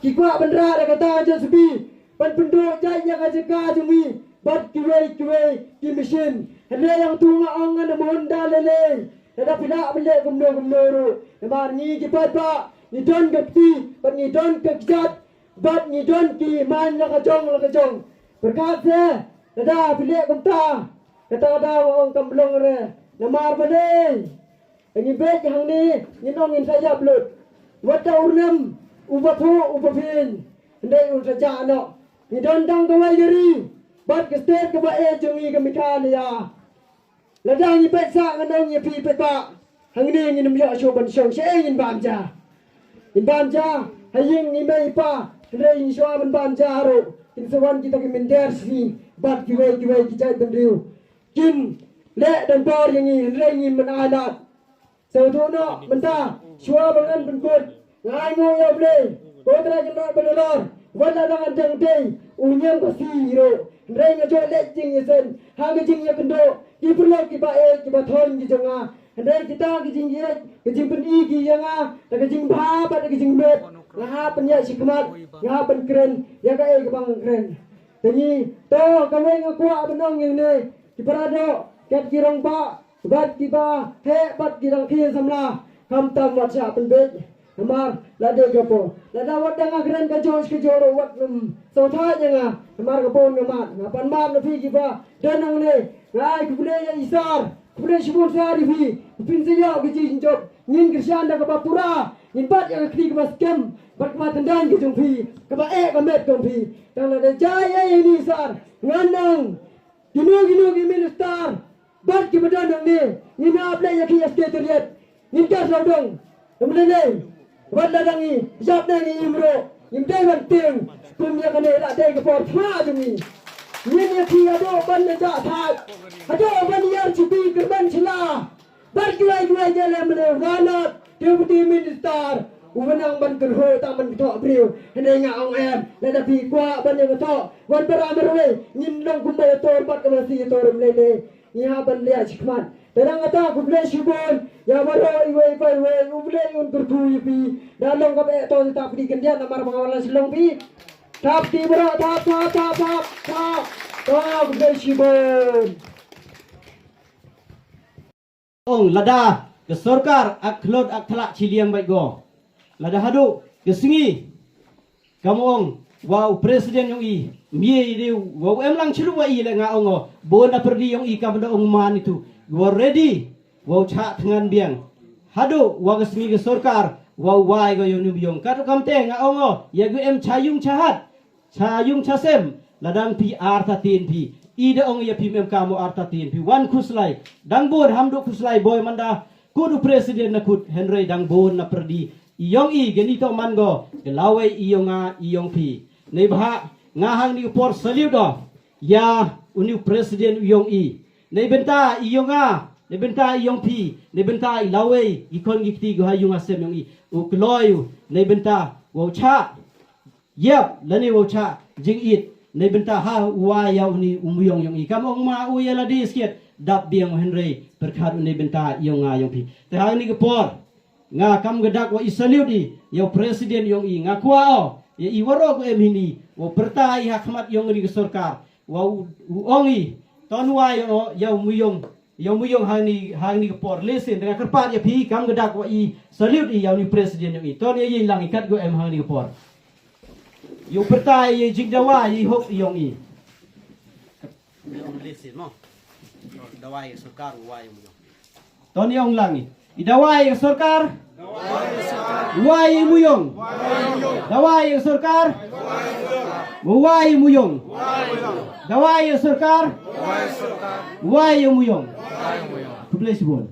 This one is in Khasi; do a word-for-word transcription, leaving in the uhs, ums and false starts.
Ki kwah ban rah da kata ka J C B ban pynduh jait ïa ka jaka jong ngi bad kiwei kiwei ki machine. Hynrei hangtu nga ong ngan ym hun da lei lei lada phi lah ban leh kumno kumno ruh. Namar ngi ki paidbah ngi don ka kti bad ngi don ka kjat bad ngi don ki main la ka jong la ka jong. Pyrkhat se lada phi leh kumta, kata ka daw nga ong kam long re. Namar balei? Ngi beit hangne, ngin ong ngin sa ïap lut. Wat da u rnem uba phuh uba phin, hynrei un sa jah noh. Ngi don tang kawei ka ri bad ka state kaba eh jong ngi ka Meghalaya. Lada ngi beit sah, ngan ong ïa phi paidbah, hangne ngin ym ïoh shuh ban shong. Shaei ngin bam ja? Ngin bam ja ha ïing i mei i pa, hynrei ngi shuwa ban bam ja ruh kin sa wan kita ki mynder sngi bad kiwei kiwei ki jaitbynriew. Kin leh donbor ïa ngi hynrei ngim ai lad. Sngewthuh noh mynta, shuwa ba ngan pynkut, nga ai nguh ïa U Blei, ko Trai Kynrad Bangalore. Wat la dang dang dei u niam ka si ruh, hynrei nga jooh leh jingïaseng ha ka jingïakynduh ki paralok kiba eh kiba thoiñ ki jong nga. Hynrei kita ki jingïeit, ki jingpyni ki ïa nga da ka jingbha bad da ka jingmut, nga hap pynïaid shakhmat, nga hap pynkren ïa kaei kaba nga kren. Te ngi, to kawei nga kwah ban ong ïa ngi, ki para doh, kat ki rangbah bad kiba heh bad ki dang khie samla, khamtam wat shah pynbeit. Namar la dei ka por, lada wat dang nga kren ka jong ka jong ruh wat nym sngewthuh ïa nga. Namar ka por nga mad, nga pan mad na phi kiba don hangne. Nga ai khublei ïa i Sir, khublei shibun Sir ïa phi, phin sa ïoh ka jingjop. Ngin kyrshan da kaba pura, ngin bat ïa ka kti kaba skhem bad kaba tyndan ka jong phi, kaba eh ka met jong phi. Tang lada jia ïa i Sir, ngan ong kino kino ki minister bad kiba don hangne, ngin hap leh ïa ki secretariat. Ngin ïa sawdong. Namar lei lei, wat la dang i jop ne ngi im ruh, ngim dei ban tieng. Kum ïa kane la dei ka por thma jong ngi. Ngin ïa ki haduh ban ïa jah thait, haduh ban ïa R G B kyrban shylla. Bad kiwei kiwei ki lem lem, why not Deputy Minister, uba nang ban kyrhuh tang ban thoh briew. Hynrei nga ong em, lada phi kwah ban ïa thoh, wan para marwei, ngin long kumba ïa tor bad kaba si ïa tor em lei lei. Ngi hap ban leh shakhmat. Te dang kata khublei shibun ïa baroh iwei pa iwei, U Blei un kyrkhu ïa phi. Da long kaba eh to ta phi kyndiat namar ba nga wan la Shillong phi. Thap ti baroh, thap, thap, thap, thap, thap. To khublei shibun. Ong lada ka sorkar ak khlot ak thlak chiliang bait go. Lada haduh ka sngi kam ong wa u president yong i, mie i dei wa u em lang chirup wa i le nga ong o, bun na pyrdi yong i kam da ong man itu. Wa ready wa u chah thngan biang. Haduh wa ka sngi ka sorkar wa u wai go yong ni yong. Katu kam te nga ong o, ya gu em cha yung cha hat. Cha yung cha sem, la dang phi artatien phi. I da ong ïa phi mem ka mo artatien phi. Wan khuslai. Dang bun ham du khuslai boi manda. Kut u president na kut hynrei dang bun na pyrdi. I yong i gani to man go. Gelawei i yong nga i yong phi. Nei bha nga hang ni por salute do. Ya uni u president u yong i. Nei bynta i yong nga. Nei bynta i yong phi. Nei bynta i lawei. I kon gi kti go ha yung ha sem yong i. U kloi u. Nei bynta. Wow cha. Yep, lane wow cha jingit. Nei bynta ha u wa ïa uni u muyong yong i. Kam ong ma u ïa lade skit. Dap biang hynrei pyrkhat u nei bynta yong nga yong phi. Te ha ni ka por nga kam ka dak wa i salute i ïa u president yong i. Nga kwah o ïa i waroh ko em hini wa pyrta i ha khmat yong ni ka sorkar wa u, u ong i ton wa ïa u muyong. Ïa u muyong hangni, hangni ka por. Listen, te nga kyrpad ïa phi kam ka dak wa i salute i ïa u ni president yong i. Ton ïa i lang i kat go em hangni ka por. Ïa u pyrta ïa i jingdawa ïa i hok yong i. Listen mo. Dawa ïa sorkar wa ïa u muyong. Ton ïa ong lang i. I dawa ïa sorkar. Wai muyong. Dawai ïa sorkar. Wai muyong. Dawai ïa sorkar. Wai muyong. Khublei shibun.